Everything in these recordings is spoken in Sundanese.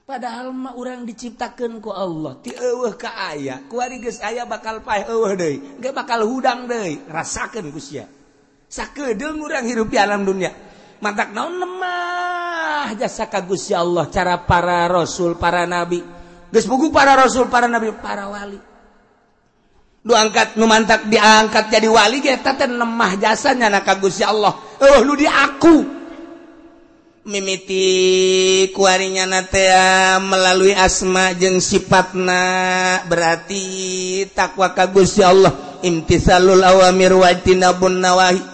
Padahal mah urang diciptakeun ku Allah ti eueuh ka aya, kuari geus aya bakal paeh eueuh deui, ge bakal hudang deui, rasakeun ku sia. Sakedeung urang hirup di alam dunia. Matak naon lemah jasa ka Gusti Allah cara para rasul, para nabi. Geus puguh para rasul, para nabi, para wali. Nu angkat nu mantak diangkat jadi wali ge eta teh lemah jasanya na ka Gusti Allah. Eueuh nu diaku. Mimiti kuarinya natea melalui asma jeung sifatna berarti takwa ka Gusti Allah, imtisalul awamir wa ijtinabun nawahi.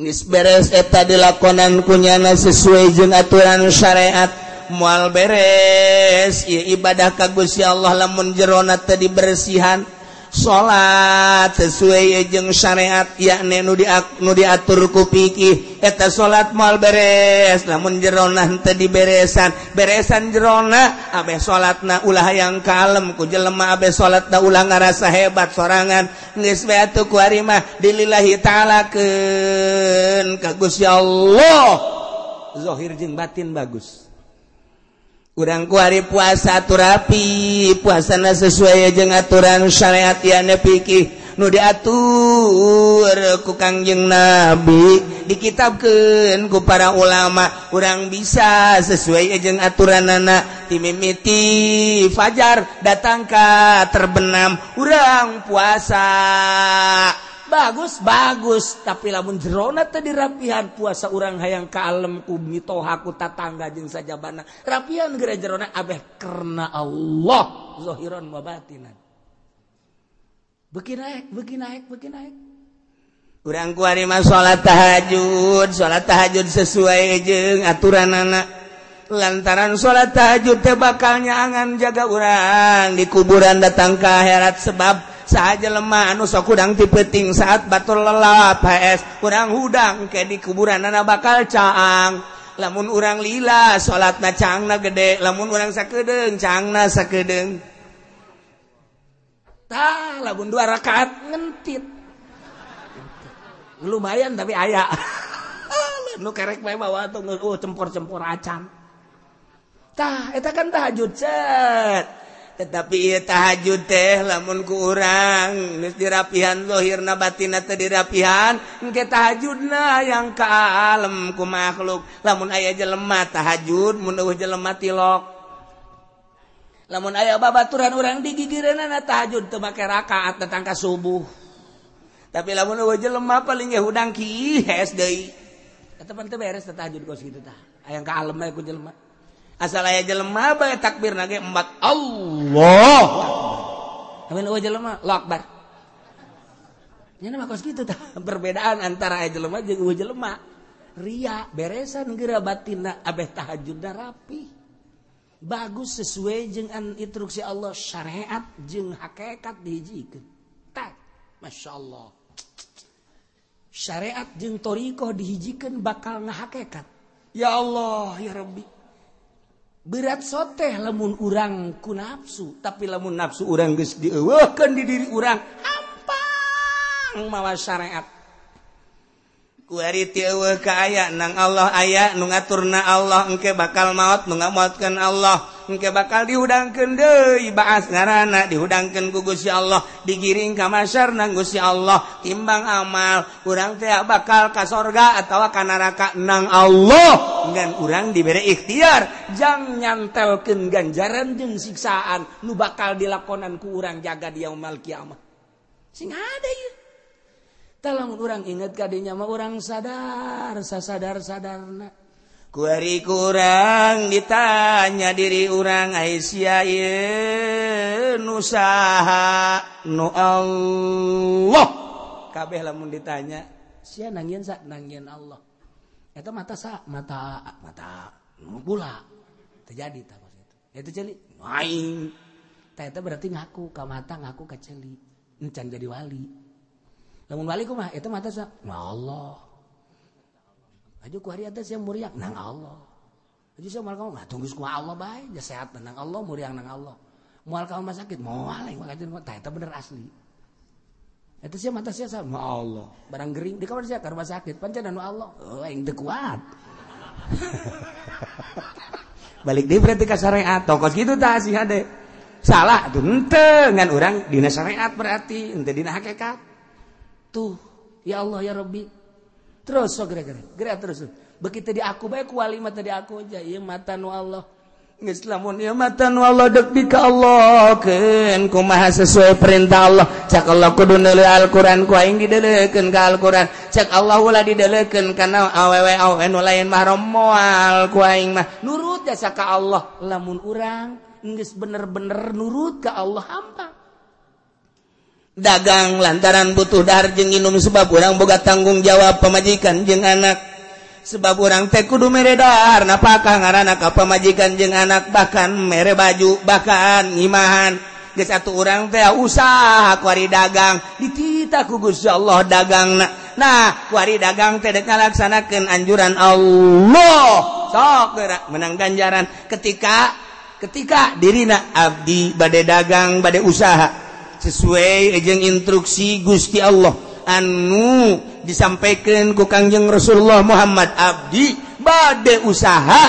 Geus beres eta dilakonan kunyana sesuai jeung aturan syariat, moal beres ieu ibadah ka Gusti Allah lamun jerona teu dibersihan. Salat sesuai jeung syariat yakni nu diatur ku fikih, eta salat moal beres lamun jerona teu diberesan. Beresan jerona abeh salatna ulah hayang kalem ku jelema, abeh salatna ulah ngarasa hebat sorangan, geus we atuh ku ari mah dilillahi ta'alakeun ka Gusti Allah. Zahir jeung batin bagus. Urang kuari puasa atur rapi, puasana sesuai jeung aturan syariat yakni fikih nu diatur ku Kangjeng Nabi, dikitabkeun ku para ulama. Urang bisa sesuai jeung aturanana ti mimiti fajar datang ka terbenam urang puasa. Bagus bagus, tapi lamun jerona teu dirapihan puasa urang hayang kalem ku mitoha ku tatangga jeung sajabana. Rapihan geura jerona abeh karena Allah zahiran wa batinan. Beuki naik, beuki naik, beuki naik. Urang kuari mah salat tahajud sesuai jeung aturanana. Lantaran salat tahajud teh bakal nyaangan jaga urang di kuburan datang ka akhirat, sebab saja lemah anu sok hudang ti peuting saat batur lelap HS urang hudang ke di kuburan ana bakal caang. Lamun urang lila salatna caangna gede, lamun urang sakedeung caangna sakedeung. Tah lamun 2 rakaat ngentit lumayan tapi aya nu kerek bae bawa tuh cempor-cempor acan. Tah eta kan tahajud cet. Tetapi ieu tahajud teh lamun ku urang geus dirapihan zahirna batinna teu dirapihan, engke tahajudna yang kalem ku makhluk. Lamun aya jelema tahajud, mun eueuh jelema tilok. Lamun aya babaturan urang digigireunana tahajud teu make rakaat datang ka subuh. Tapi lamun eueuh jelema paling ge hudang kihes deui. Eta pan teu beres teh tahajud kos kitu tah. Aya kalem bae ku jelema. Asal aya jelema bae takbir nage empat Allah. Amin eueuh jelema Allahu Akbar. Nya mah kos kitu tah perbedaan antara aya jelema jeung eueuh jelema. Ria beresan geura batinna abeh tahajudna rapi. Bagus sesuai jeung instruksi Allah, syariat jeung hakikat dihijikeun. Tah, masyaallah. Syariat jeung thariqah dihijikeun bakal ngahakikat. Ya Allah, ya Rabbi. Berat soteh lamun urang ku nafsu, tapi lamun nafsu urang geus dieuweuhkeun di diri urang, hampang mawa syariat. Kuari ti eueuh ka aya nang Allah aya nu ngaturna Allah, engke bakal maot nu ngamaotkeun Allah, engke bakal dihudangkeun deui baas ngaranna dihudangkeun ku Gusti Allah, digiring ka masyar nang Gusti Allah, timbang amal urang teh bakal ka sorga atawa ka neraka nang Allah. Ngan urang dibere ikhtiar jang nyantelkeun ganjaran jeung siksaan nu bakal dilakonan ku urang jaga di yaumul kiamah. Sing ada ieu. Lamun urang inget kadinya mah urang sadar sasadar-sadarna. Kuari kurang ditanya diri urang ai sia ieu nu saha nu Allah. Kabeh lamun ditanya sia nangieun sa nangieun Allah. Eta mata sa mata mata nu pula terjadi tah maksud itu. Eta ceuli aing. Tah eta berarti ngaku ka mata ngaku ka ceuli. Encan jadi wali. Lamun wali kumaha eta mata sa na Allah. Aju ku hari atas yang muriang nang Allah. Aju sia moal kamu tunggu ku Allah bae, ja sehat nang Allah, muriang nang Allah. Moal kamu mah sakit, moal aing mah tah eta bener asli. Eta sia mata sia sa Allah. Barang gering di kamar sia ka rumah sakit, pancen anu Allah. Oh aing teu kuat. Balik deui berarti ka syariat. Tokos kitu tah si hade. Salah tuh henteu ngan urang dina syariat berarti henteu dina hakikat. Tuh, ya Allah ya Rabbi. Terus sok geura-geura. Geura terus. Begitu di aku bae ku wali mah teh di aku aja ieu mata nu Allah. Geus lamun ieu mata nu Allah deuk di ka Allah keun kumaha sesuai perintah Allah. Cak Allah kudu neuleuh Al-Qur'an ku aing dideulekeun ka Al-Qur'an. Cak Allah ulah dideulekeun kana awewe awewe nu lain mahram moal ku aing mah. Nurut jasa ka Allah. Lamun urang geus bener-bener nurut ka Allah hampang. Dagang lantaran butuh dahar jeung minum sebab urang boga tanggung jawab pamajikan jeung anak. Sebab urang teh kudu mere dahar napakah ngaranna ka pamajikan jeung anak bahkan mere baju bahkan ngimahan. Geus atuh urang teh usaha kuari dagang dititah ku Gusti Allah dagangna. Nah kuari dagang teh dek ngalaksanakeun anjuran Allah. Sok geura menang ganjaran ketika dirina abdi bade dagang bade usaha sesuai jeung instruksi Gusti Allah anu disampaikan ku Kangjeng Rasulullah Muhammad abdi bade usaha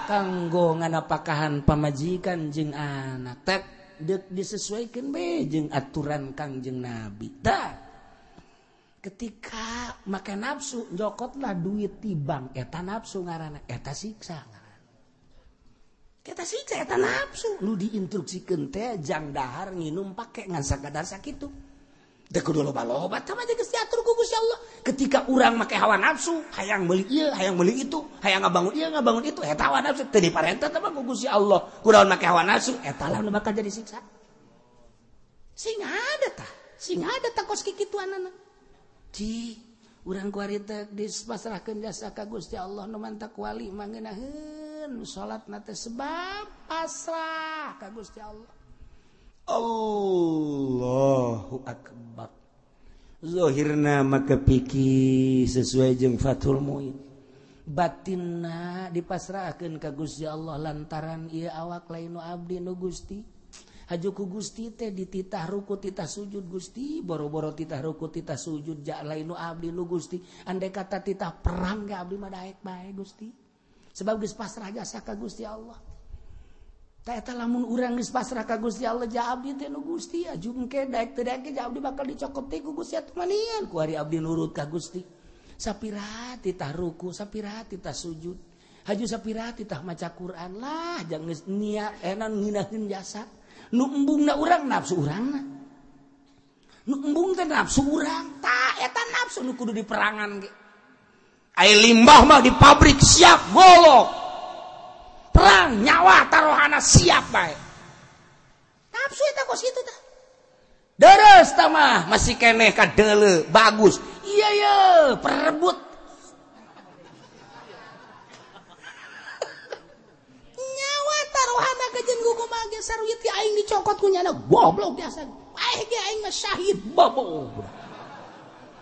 kanggo nganapakahan pamajikan jeung anak tek deuk disesuaikan be jeung aturan Kangjeng Nabi. Tah ketika make nafsu jokotlah duit ti bank eta nafsu ngaranna eta siksa ngaranna. Eta siksa eta nafsu nu diinstruksikeun teh jang dahar nginum pake ngan sakadar sakitu. Teu kudu loba-loba tah mah geus diatur ku Gusti Allah. Ketika urang make hawa nafsu, hayang meuli ieu, hayang meuli itu, hayang ngabangun ieu, ngabangun itu, eta hawa nafsu teu diparentah teh mah ku Gusti Allah. Kunaon make hawa nafsu, eta lah nu bakal jadi siksa. Sing ada tah, sing ada tah kos kikituanana. Ci, urang kuari teh dipasrahkeun jasa ka Gusti Allah nu mantak wali mah ngeunaheun salatna teh sebab pasrah ka Gusti Allah. Allahu akbar. Zohirna maka pikir sesuai jeung Fathul Muin. Batinna dipasrahkeun ka Gusti Allah lantaran ieu awak lain nu abdi nu Gusti. Haju ku Gusti teh dititah ruku titah sujud Gusti, boro-boro titah ruku titah sujud ja lain nu abdi nu Gusti. Andai kata titah perang ge abdi mah daek bae Gusti. Sebab geus pasrah jasa ka Gusti Allah. Eta lamun urang geus pasrah ka Gusti Allah ja abdi teh nu Gusti aju engke daek teu daek ja abdi bakal dicokot teh ku Gusti atuh manian ku ari abdi nurut ka Gusti. Sapira titah ruku, sapira titah sujud, haju sapira titah maca Quran lah jangan geus niat enan nginaheun jasa. Nu embungna urang nafsu urangna. Nu embung teh nafsu urang, tah eta nafsu nu kudu diperangan ge. Ai limbah mah di pabrik siap golok. Perang nyawa taruhana siap bae. Nafsu eta kos kitu tah. Deres tah mah masih keneh ka deuleu bagus. Iya ye perebut. Nyawa taruhana kajeun kumaha ge saruit ge aing dicokot ku nyana goblok biasa. Aing ge aing mah syahid bobo.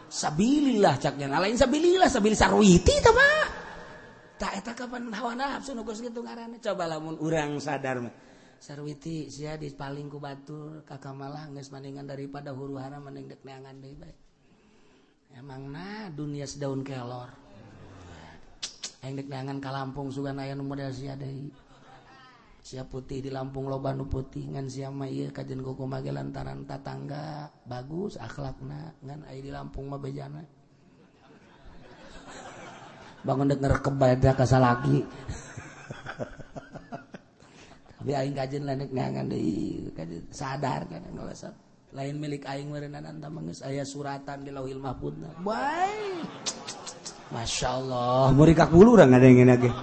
Sabilillah cak nyana lain sabilillah sabil saruiti tah mah. Tak eta kapan hawa nafsu nu geus kitu ngaranna. Coba lamun urang sadar mah. Sarwiti sia dipaling ku batur ka kamalah geus maningan daripada huru hara mending dek neangan deui bae. Emangna dunia sedaun kelor. Aing dek neangan ka Lampung sugan aya nu model sia deui. Sia putih di Lampung loba nu putih ngan sia mah ieu kajeun kumaha ge lantaran tatangga bagus akhlakna ngan aya di Lampung mah bejana. Bangun dek ngerekeb bae teh ka salaki. Tapi aing kajeun lain dek neangan deui, kajeun sadar kan ngalesep. Lain milik aing meureunana tah geus aya suratan di Lauhil Mahfudna. Bae. Masyaallah, murikak bulu urang ngadengena ge.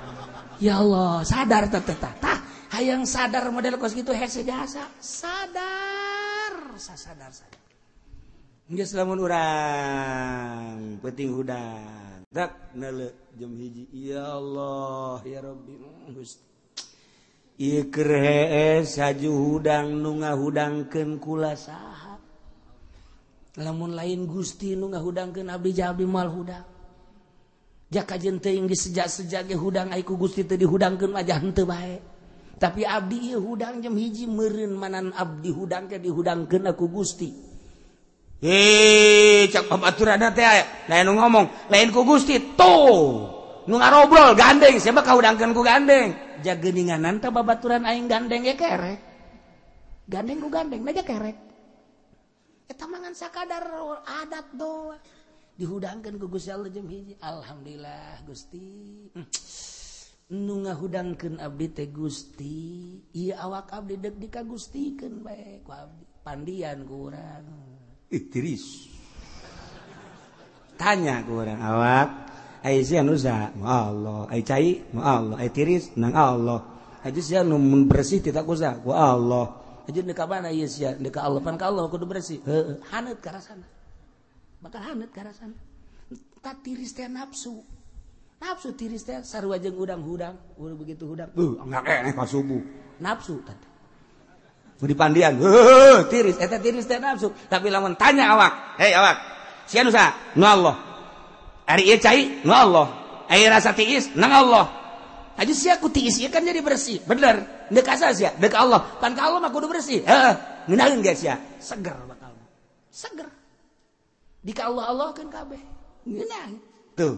Ya Allah, sadar teh teh tah. Hayang sadar model kos kitu hese jasa. Sadar, sadar sadar. Geus lamun urang peuting hudang. Dak neuleuh jam 1 ya Allah ya Rabbi Gusti ieu keur hees haju hudang nu ngahudangkeun kula saha lamun lain Gusti nu ngahudangkeun abdi ja abdi moal hudang ja kajeun teuing geus sejak-sejak ge hudang ai ku Gusti teu dihudangkeun mah jah henteu bae tapi abdi ieu hudang jam 1 meureun manan abdi hudang ke dihudangkeun ku Gusti. Hei, cak babaturanna teh aya. Lain nu ngomong, lain ku Gusti tuh. Nu ngarobrol gandeng, siapa kahudangkeun ku gandeng. Jageuninganan teh babaturan aing gandeng ge kerek. Gandeng ku gandeng aja kerek. Eta mangan sakadar adat doang. Dihudangkeun ku Gusti Allah jam 1. Alhamdulillah Gusti. Nu ngahudangkeun abdi teh Gusti. Ieu awak abdi deuk dikagustikeun bae ku abdi. Pandian ku urang. Ih tiris. Tanya ku urang awak, ai sia nu saha? Allah. Ai cai? Allah. Ai tiris? Nang Allah. Ai sia nu bersih teh ku saha? Ku Allah. Aja deuk ka mana ieu sia? Deuk ka Allah, pan ka Allah kudu bersih. Heueuh, haneut ka rasana. Bakal haneut ka rasana. Ta tiris teh nafsu. Nafsu tiris teh sarua jeung hudang-hudang, udah begitu hudang. Enggak keneh ka subuh. Nafsu tadi. Mun dipandian, heueuh, tiris eta tiris teh nafsu. Tapi lamun tanya awak, "Hei awak, sia nu saha?" Nu Allah. Ari ieu cai? Nu Allah. Ari rasa tiis? Nang Allah. Aja sia ku tiis ieu kan jadi bersih. Bener. Deuk asa sia, deuk Allah. Pan ka Allah mah kudu bersih. Heeh, ngeunaheun ge sia. Seger bakal. Seger. Di ka Allah Allah kan kabeh. Ngeunaheun. Tuh.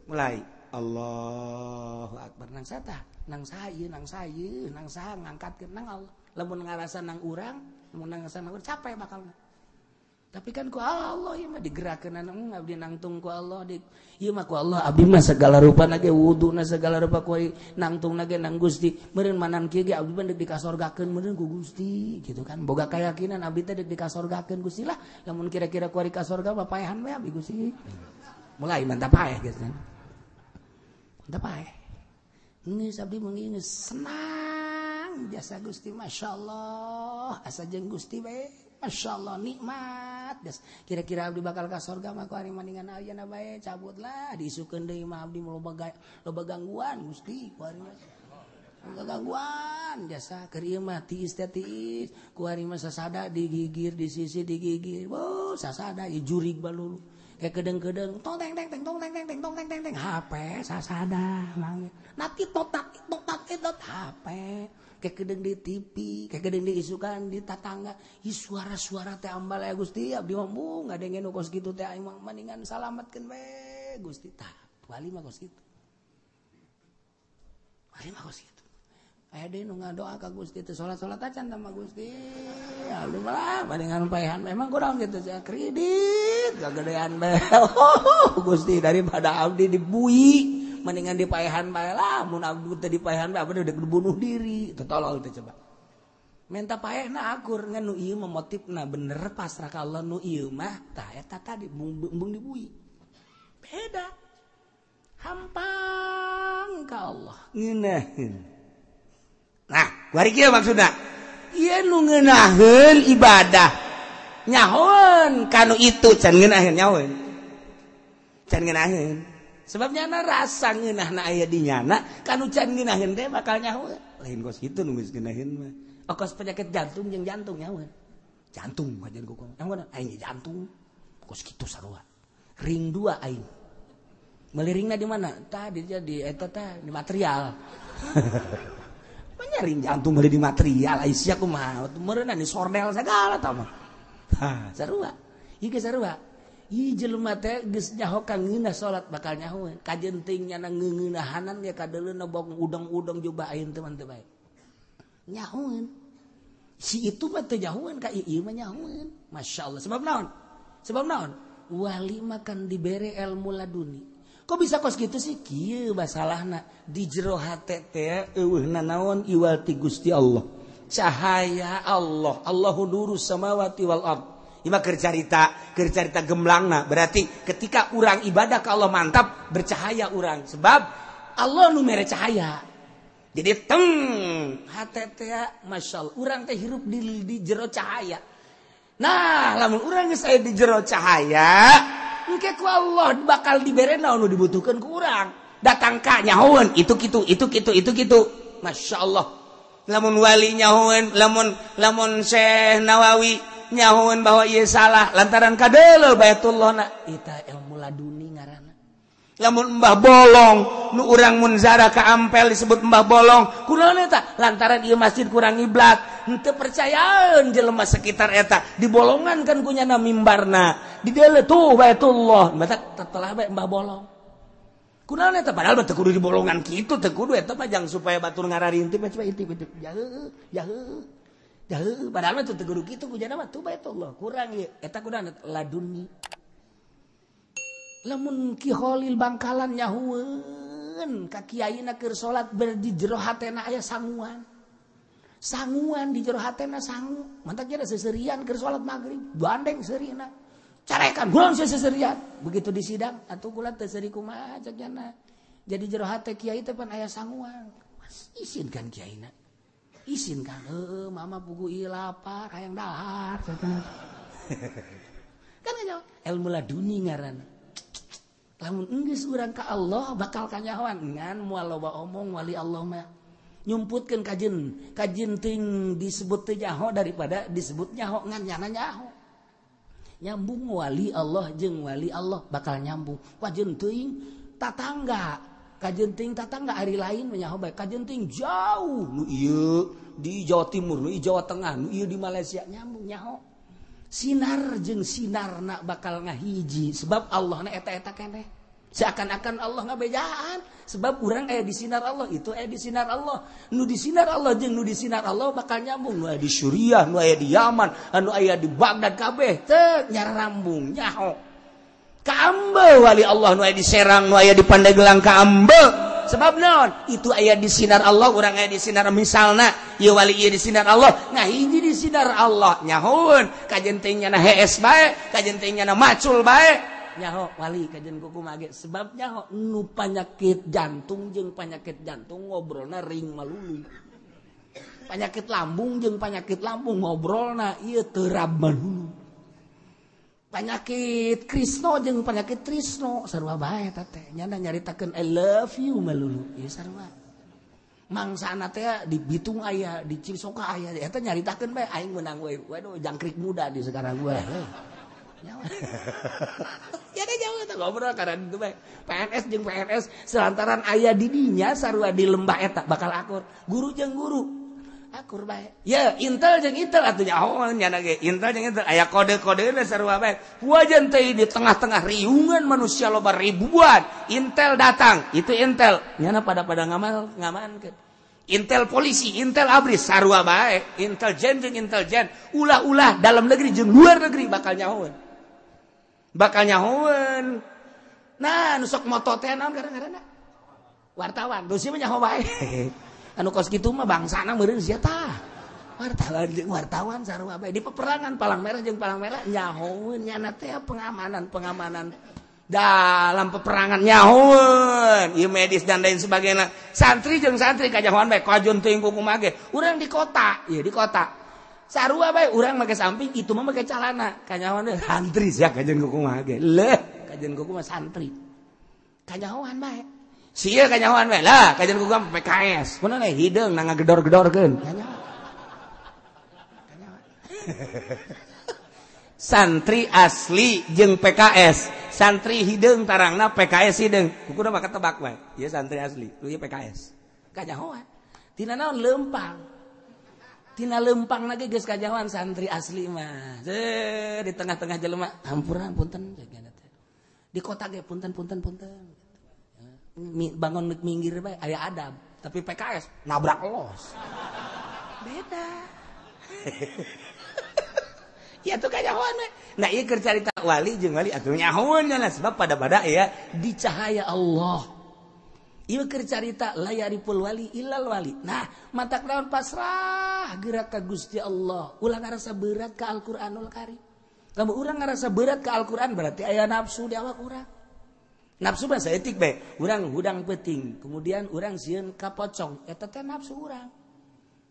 Mulai Allahu akbar nang sata, nang saha ieu, nang saha ieu, nang saha ngangkatkeun nang Allah. Lamun ngarasa nang urang, lamun ngarasa nang urang capek bakal. Tapi kan ku Allah ieu mah digerakkeun abdi nangtung ku Allah di ieu mah ku Allah abdi mah segala rupa ge wuduna segala rupa ku nangtungna ge nang Gusti meureun manan kieu ge abdi mah deuk dikasorgakeun meureun ku Gusti gitu kan boga keyakinan abdi teh deuk dikasorgakeun Gusti lah lamun kira-kira ku ari ka sorga mah paehan we abdi Gusti mulai mantap paeh geus kan mantap paeh geus abdi mah geus senang jasa Gusti masyaallah asa jeung Gusti we Masya Allah nikmat. Kira-kira abdi bakal ka sorga mah ku ari maningan ayeuna bae cabutlah diisukeun deui mah abdi loba gangguan Gusti ku ari mah. Loba gangguan jasa keur ieu mah tiis teh tiis ku ari mah sasada digigir di sisi digigir. Weuh sasada ieu jurig balulu. Kayak kedeng-kedeng tong teng teng teng tong teng teng teng tong teng teng teng HP sasada mangge. Nati tot tot tot tot HP. Kayak kedeng di TV, kayak kedeng di isukan di tatangga. Ih suara-suara teh ambal ya Gusti, abdi mah mung ngadengen nu kos kitu teh aing mah mendingan salametkeun we Gusti. Tah, wali mah kos kitu. Wali mah kos kitu. Aya deui nu ngadoa ka Gusti teh salat-salat acan tah mah Gusti. Abdi mah mendingan paehan memang kurang gitu saya kredit kagedean bae. Gusti daripada abdi dibui mendingan dipaehan bae lah mun abdi teh dipaehan bae abdi udah bunuh diri teu tolol teh coba menta paehna akur ngan nu ieu mah motifna bener pasrah ka Allah nu ieu mah tah eta tadi embung dibui beda hampang ka Allah ngeunaheun. Nah kuari kieu maksudna ieu nu ngeunaheun ibadah nyahoeun kanu itu can ngeunaheun nyahoeun can ngeunaheun. Sebab nyana rasa ngeunahna aya di nyana kanu can ngeunaheun teh bakal nyahoeun. Lain kos kitu nu geus ngeunaheun mah. Kos penyakit jantung jeung jantung nyahoeun. Jantung wajan ku nyahoeun aing jantung. Kos kitu sarua. Ring 2 aing. Meuli ringna di mana? Tah di jadi eta tah di material. Ring jantung meuli di material ai sia kumaha? Meureunna di sordel sagala tah mah. Hah, sarua. Ieu ge sarua. Ieu jelema teh geus nyaho ka ngeunah salat bakal nyahoeun. Kajeun teuing nyana ngeunahanan ge kadeuleuna bong udang-udang jubah aing teh mah teu bae. Nyahoeun. Si itu mah teu nyahoeun ka ieu mah nyahoeun. Masyaallah. Sebab naon? Sebab naon? Wali mah kan dibere ilmu laduni. Kok bisa kos kitu sih? Kieu masalahna di jero hate teh eueuhna naon iwal ti Gusti Allah. Cahaya Allah. Allahu nurus samawati wal ard. Ima keur carita gemlangna berarti ketika urang ibadah ke Allah mantap bercahaya urang sebab Allah nu mere cahaya. Jadi teng hate teh masyaallah urang teh hirup di jero cahaya. Nah, lamun urang geus aya di jero cahaya, engke ku Allah bakal dibere naon nu dibutuhkeun ku urang. Datang ka nyahoeun itu kitu itu kitu itu kitu. Masyaallah. Lamun wali nyahoeun, lamun Syekh Nawawi nyahoeun bahwa ieu salah lantaran kadeuleu Baitullah na eta ilmu laduni ngaranna. Lamun Mbah Bolong nu urang mun zara ka Ampel disebut Mbah Bolong kunaon eta lantaran ieu masjid kurang ngiblat henteu percayaan jelema sekitar eta dibolongan kan ku nyana mimbarna di deuleu tuh Baitullah mata telah bae Mbah Bolong. Kunaon eta padahal mah teu kudu dibolongan kitu, teu kudu eta mah jang supaya batur ngararintip coba intip intip. Jauh, jauh. Jauh, padahal mah teu kudu kitu kujana mah tuh bae Allah. Kurang ieu. Eta kunaon laduni. Lamun Ki Kholil Bangkalan nyahueun ka kiaina keur salat ber di jero hatena aya sanguan. Sanguan di jero hatena sangu. Mantak jadi seserian keur salat magrib, gandeng seurina. Carekan gulang seserian. Begitu di sidang atuh kula teu seuri kumaha cek jana. Jadi jero hate kiai teh pan aya sanguan. Mas isin kan kiaina. Isin kan heueuh mama pugu ieu lapar hayang dahar. Kan nyaho ilmu laduni ngaranna. Lamun enggeus urang ka Allah bakal kanyahoan ngan moal loba omong wali Allah mah. Nyumputkeun kajen, kajen ting disebut teu nyaho daripada disebut nyaho ngan nyana nyaho. Nyambung wali Allah jeung wali Allah bakal nyambung. Kajen teuing tatangga, kajen teuing tatangga ari lain nyaho bae, kajen teuing jauh nu ieu di Jawa Timur, nu ieu Jawa Tengah, nu ieu di Malaysia nyambung nyaho. Sinar jeung sinarna bakal ngahiji sebab Allahna eta-eta keneh. Seakan-akan Allah ngabejaan sebab urang aya di sinar Allah, itu aya di sinar Allah. Nu di sinar Allah jeung nu di sinar Allah bakal nyambung. Nu aya di Suriah, nu aya di Yaman, anu aya di Baghdad kabeh teu nyarambung nyaho. Kaambe wali Allah nu aya di Serang, nu aya di Pandeglang kaambe. Sebab naon? Itu aya di sinar Allah, urang aya di sinar misalna, ieu wali ieu di sinar Allah, ngahiji di sinar Allah nyahoeun, kajen teh nyana hees bae, kajen teh nyana macul bae. Nyaho wali kajen kumaha ge sebab nyaho nu panyakit jantung jeung panyakit jantung ngobrolna ring malulu. Panyakit lambung jeung panyakit lambung ngobrolna ieu terab malulu. Panyakit Krisno jeung panyakit Trisno sarua bae eta teh nyana nyaritakeun I love you malulu ieu sarua. Mangsana teh di Bitung aya, di Cisoka aya eta nyaritakeun bae aing meunang we. Waduh jangkrik muda di sekarang gue. Nyawa. Ya deh jauh eta ngobrol karena itu bae. PNS jeung PNS selantaran aya di dinya sarua di lembah eta bakal akur. Guru jeung guru akur bae. Ya Intel jeung Intel atuh nyaho nyana ge Intel jeung Intel aya kode-kodena sarua bae. Wajan teh di tengah-tengah riungan manusia loba ribuan. Intel datang, itu Intel. Nyana pada-pada ngamal ngamankeun. Intel polisi, Intel ABRI sarua bae. Intelijen jeung intelijen, ulah-ulah dalam negeri jeung luar negeri bakal nyahoeun. Bakal nyahoeun. Nah, nu sok moto teh naon gara-garana? Wartawan, dosi mah nyaho bae. Anu kos kitu mah bangsana meureun sia tah. Wartawan jeung wartawan sarua bae. Di peperangan palang merah jeung palang merah nyahoeun nyana teh pengamanan-pengamanan dalam peperangan nyahoeun, ieu medis dan lain sebagainya. Santri jeung santri kajahoan bae kajeun teuing kumaha ge. Urang di kota, ieu di kota. Sarua bae urang make samping itu mah make calana. Kanyahoan teh santri sia kajeun kumaha ge. Leuh, kajeun kumaha santri. Kanyahoan bae. Sia kanyahoan bae lah, kajeun kumaha PKS. Kunaon we hideung na ngagedor-gedorkeun. Kanyahoan. Kanyahoan. Santri asli jeung PKS. Santri hideung tarangna PKS hideung. Kudu mah ketebak bae. Ieu santri asli, lu ieu PKS. Kanyahoan. Tina naon leumpang. Tina lempang lagi geus kajawan santri asli mah. Di tengah-tengah jelema hampura punten. Di kota ge punten punten punten. Bangun minggir bae aya adab, tapi PKS nabrak los. Beda. Ya tuh kajawan we. Nah ieu keur carita wali jeung wali atuh nyahoeun nya sebab pada-pada ya di cahaya Allah. Ieu keur carita la yariful wali illal wali. Nah, matak naon pasrah gerak ka Gusti Allah. Ulah ngarasa berat ka Al-Qur'anul Karim. Lamun urang ngarasa berat ka Al-Qur'an berarti aya nafsu di awak urang. Nafsu mah saeutik bae. Urang hudang peuting, kemudian urang sieun ka pocong. Eta teh nafsu urang.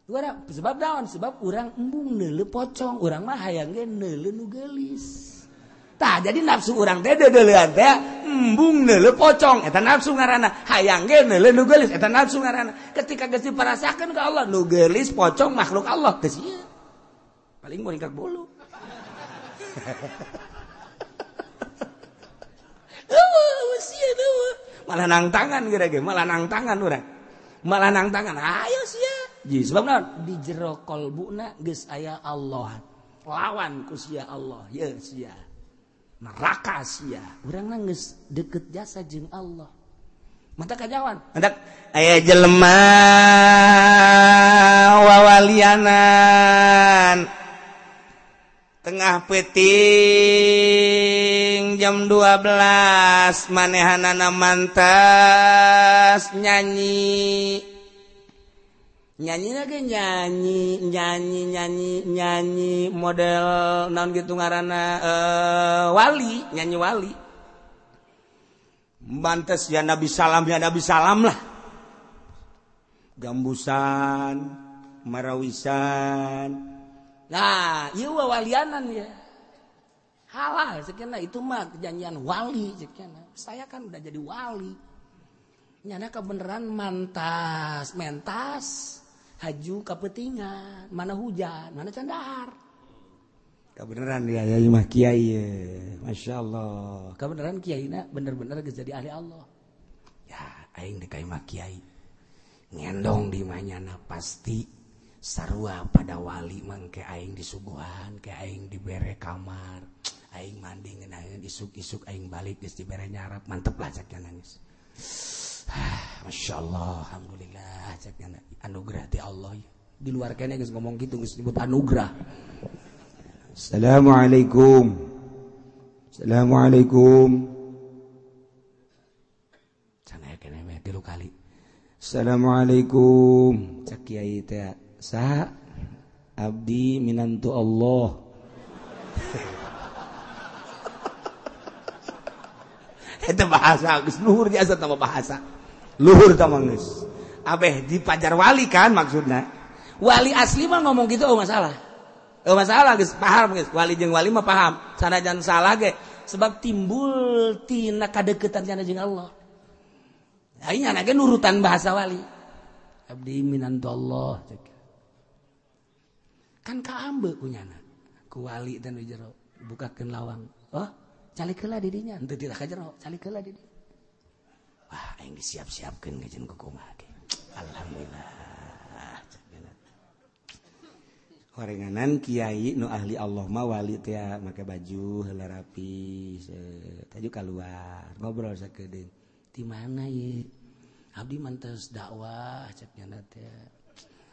Urang sebab naon? Sebab urang embung neuleuh pocong, urang mah hayang ge neuleuh nu geulis. Tah jadi nafsu urang teh deudeuleun teh embung neuleuh pocong eta nafsu ngaranna, hayang ge neuleuh nu geulis eta nafsu ngaranna. Ketika geus diparasakeun ka Allah nu geulis pocong makhluk Allah teh sieun. Paling moringkak bulu. Eueuh sieun eueuh. Malah nang tangan geura ge, malah nang tangan urang. Malah nang tangan, ayo sia. Ji sebab naon? Di jero kolbuna geus aya Allah. Lawan ku sia Allah, ye sia. Neraka sia. Urang geus deket jasa jeung Allah. Mata kajawan. Hendak aya jelema wawalianan tengah peuting jam 12 manehanana mantas nyanyi. Nyanyi lagi nyanyi nyanyi nyanyi nyanyi model naon gitu ngaranna wali, nyanyi wali. Mantas ya Nabi salam ya Nabi salam lah. Gambusan, marawisan. Nah, ieu wawalianan ya. Halal sekian itu mah nyanyian wali sekian. Saya kan udah jadi wali. Nyana kebeneran mantas, mentas. Haju kapetingan, mana hujan, mana candar. Kebeneran dia ya mah kiai ya. Masya Allah. Kebeneran kiaina bener-bener geus jadi ahli Allah. Ya aing deuk ka imah kiai. Ngendong di imahnyana pasti sarua pada wali mangke aing disuguhan, ke aing dibere kamar, aing mandi ngeunaheun isuk-isuk aing balik geus dibere nyarap, mantep lah cak nangis. Masya Allah, alhamdulillah, ceknya anugerah ti Allah. Di luar kene geus ngomong gitu geus nyebut anugerah. Assalamualaikum. Assalamualaikum. Can aya kene meh 3 kali. Assalamualaikum. Cek kiai teh, saha? Abdi minantu Allah. Eta bahasa geus luhur jasa tama bahasa. Luhur tama geus. Abeh dipajar wali kan maksudna. Wali asli mah ngomong gitu oh masalah. Oh masalah geus paham geus. Wali jeung wali mah paham. Sanajan salah ge sebab timbul tina kadeukeutan nya jeung Allah. Aing nya ge nurutan bahasa wali. Abdi minantu Allah. Kan kaambe kunyana. Ku wali teh nu jero bukakeun lawang. Oh, calik heula di dinya, henteu tira ka jero, calik heula di dinya. Wah, aing disiap-siapkeun ngajen ku kumaha ge. Alhamdulillah. Horenganan kiai nu ahli Allah mah wali teh make baju heula rapi, taju kaluar, ngobrol sakedeung. Di mana ye? Abdi mantes dakwah cek nyana teh.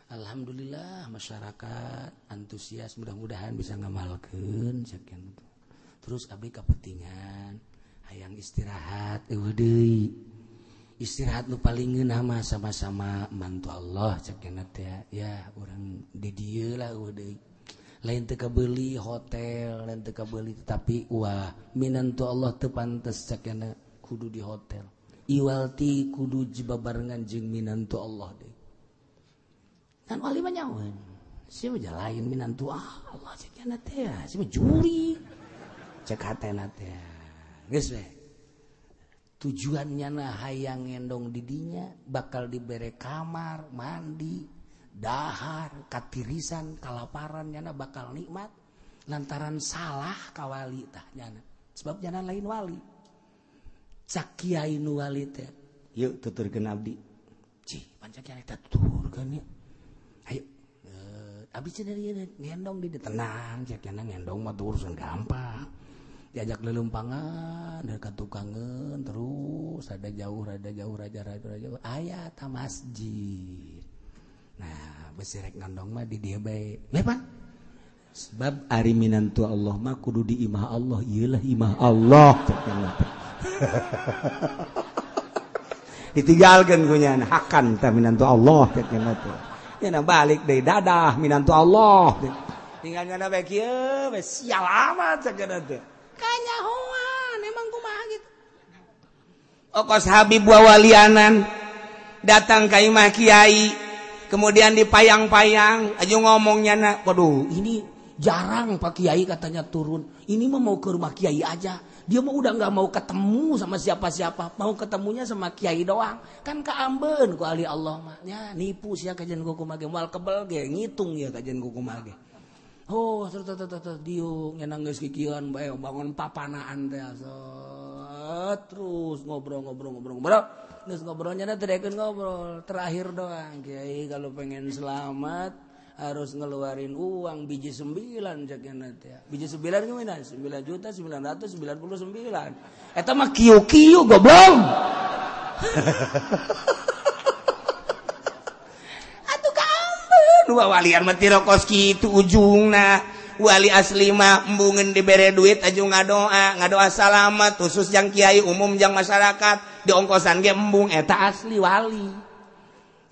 Alhamdulillah masyarakat antusias, mudah-mudahan bisa ngamalkeun cek nyana. Terus abdi kapentingan hayang istirahat eueuh deui. Istirahat nu paling ngeunah mah sama-sama mantu Allah cek nyana teh. Ya urang di dieu lah eueuh deui. Lain teu kabeuli hotel, lain teu kabeuli tapi wah minantu Allah teu pantes cek nyana kudu di hotel. Iwalti kudu jibabarengan jeung minantu Allah deui. Kan wali mah nyaweun. Sia mah lain minantu Allah cek nyana teh. Sia mah juri. Cek hatena teh. Geus we. Tujuannya na hayang ngendong didinya bakal dibere kamar, mandi, dahar, katirisan, kalaparan nyana bakal nikmat lantaran salah ka wali tah nyana. Sebab nyana lain wali. Cak kiai nu wali teh. Yuk tuturkeun abdi. Cih, pancak kiai teh tuturkeun ya. Ayo. Abdi cenah ngendong di tenang cek nyana ngendong mah urusan gampang. Diajak lelumpangan dari tukangan terus ada jauh rada jauh raja raja jauh aya ta masjid. Nah besi rek ngendong mah di dieu bae lepan sebab ari minantu Allah mah kudu di imah Allah, ieulah imah Allah. Ditinggalkeun ku nyana hakan tah minantu Allah cek nyana teh. Nyana balik deui dadah minantu Allah. Tinggal nyana bae kieu we sial amat cek nyana teh. Kanyahoan emang kumaha gitu. Okos Habib wawalianan datang ka imah kiai, kemudian dipayang-payang, aju ngomongnya na, waduh ini jarang Pak Kiai katanya turun. Ini mah mau ke rumah kiai aja. Dia mah udah nggak mau ketemu sama siapa-siapa, mau ketemunya sama kiai doang. Kan kaambeun ku ahli Allah mah. Ya nipu sia kajian ku kumaha ge, moal kebel ge ngitung ya kajian ku kumaha ge. Oh, terus diung nyenang geus kikieuan bae bangun papanaan teh terus ngobrol. Geus ngobrolnya teh daekeun ngobrol, terakhir doang kiai kalau pengen selamat harus ngeluarin uang biji 9 cek nya teh. Biji 9 gimana? 9.999. Eta mah kieu-kieu goblok. Atuh kaambeun dua walian mah tirokos kitu ujungna. Wali asli mah embungeun dibere duit aju ngadoa, ngadoa salamat khusus jang kiai umum jang masyarakat diongkosan ge embung eta asli wali.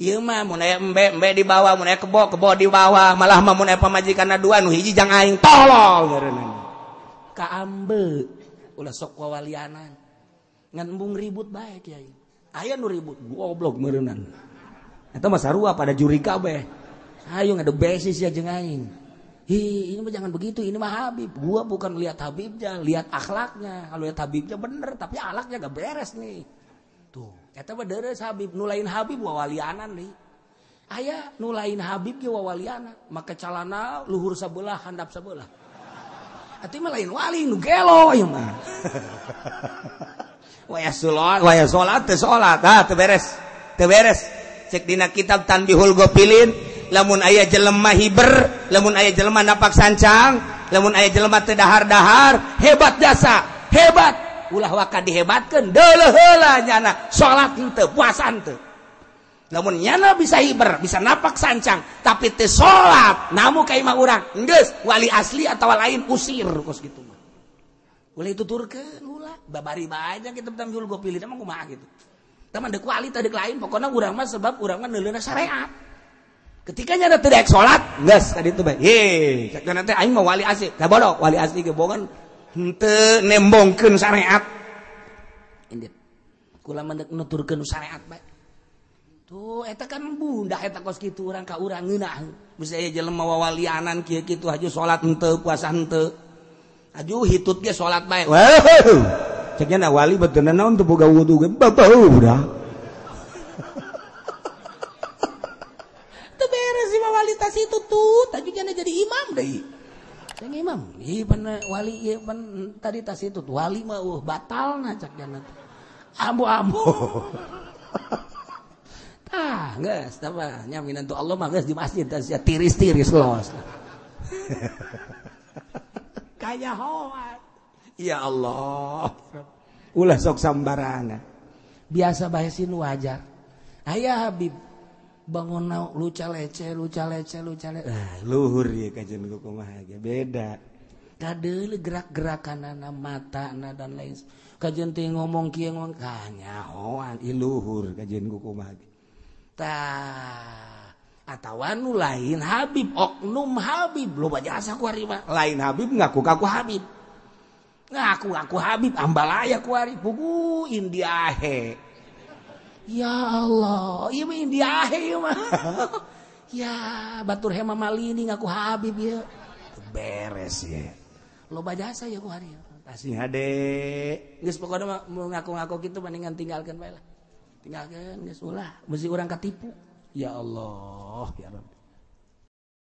Ieu mah mun aya embe embe dibawa, mun aya kebo kebo dibawa, malah mah mun aya pamajikanna dua nu hiji jang aing tolol ngaranna. Kaambe ulah sok wawalianan. Ngan embung ribut bae kiai. Aya nu ribut goblok meureunnan. Eta mah sarua pada juri kabeh. Ayo ngadu besis ya jeung aing. Hi, ini mah jangan begitu, ini mah Habib. Gua bukan lihat Habibnya, lihat akhlaknya. Kalau lihat Habibnya bener, tapi akhlaknya gak beres nih. Tuh, eta mah deres Habib, nu lain Habib wawalianan nih. Aya nu lain Habib ge wawalianan, make calana luhur sabelah, handap sabelah. Atuh mah lain wali nu gelo ieu mah. Waya salat, waya salat teu salat, ah teu beres. Teu beres. Cek dina kitab Tanbihul Ghafilin, lamun aya jelema hiber, lamun aya jelema napak sancang, lamun aya jelema teu dahar-dahar, hebat jasa, hebat. Ulah waka dihebatkeun, deuleuh heula nyana, salat henteu, puasa henteu. Lamun nyana bisa hiber, bisa napak sancang, tapi teu salat, namu ka imah urang, geus wali asli atawa lain usir kos kitu mah. Ulah dituturkeun ulah, babari bae nya kitab Tanbihul Ghafilin mah kumaha kitu. Tah mah deuk wali teh deuk lain, pokona urang mah sebab urang mah neuleuna syariat. Ketika nyana teu daek salat, geus tadi teh bae. Heh, cek teh aing mah wali asli. Da bodoh, wali asli ge bogan henteu nembongkeun syariat. Indit. Kula mah nuturkeun syariat bae. Tuh eta kan bunda eta kos kitu urang ka urang ngeunah. Bisa aya jelema wawalianan kieu kitu haju salat henteu, puasa henteu. Aju hitut ge salat bae. Wah. Cek nya wali beteuna naon teu boga wudu ge babau budak. Teu beres si wali tas itu tuh, tadi nya jadi imam deui. Cek imam, ieu pan wali ieu pan tadi tas itu wali mah batalna cek nya. Ambo-ambo. Tah, geus tah mah nya minantu Allah mah geus di masjid tas ya tiris-tiris los. Kaya hoat. Ya Allah. Ulah sok sambarangan. Biasa bae sin wajar. Aya Habib bangun luca lece luca lece luca lece. Ah, luhur ya kajian kumaha ge beda. Kadeuleu gerak-gerakanana matana dan lain. Kajian teh ngomong kieu ngomong kanyahoan ieu luhur kajian kumaha ge. Tah atawa nu lain Habib oknum Habib loba jasa ku ari mah. Lain Habib ngaku kaku Habib. Ngaku-ngaku Habib ambalaya ku ari pugu Indiahe. Ya Allah, ieu mah Indiahe ieu mah. Ya batur hema malini ngaku Habib ieu. Beres ya. Loba jasa ya ku ari. Tasih hade. Geus pokona mah ngaku-ngaku kitu mendingan tinggalkeun bae lah. Tinggalkeun geus ulah, mesti urang katipu. Ya Allah, ya Rabbi.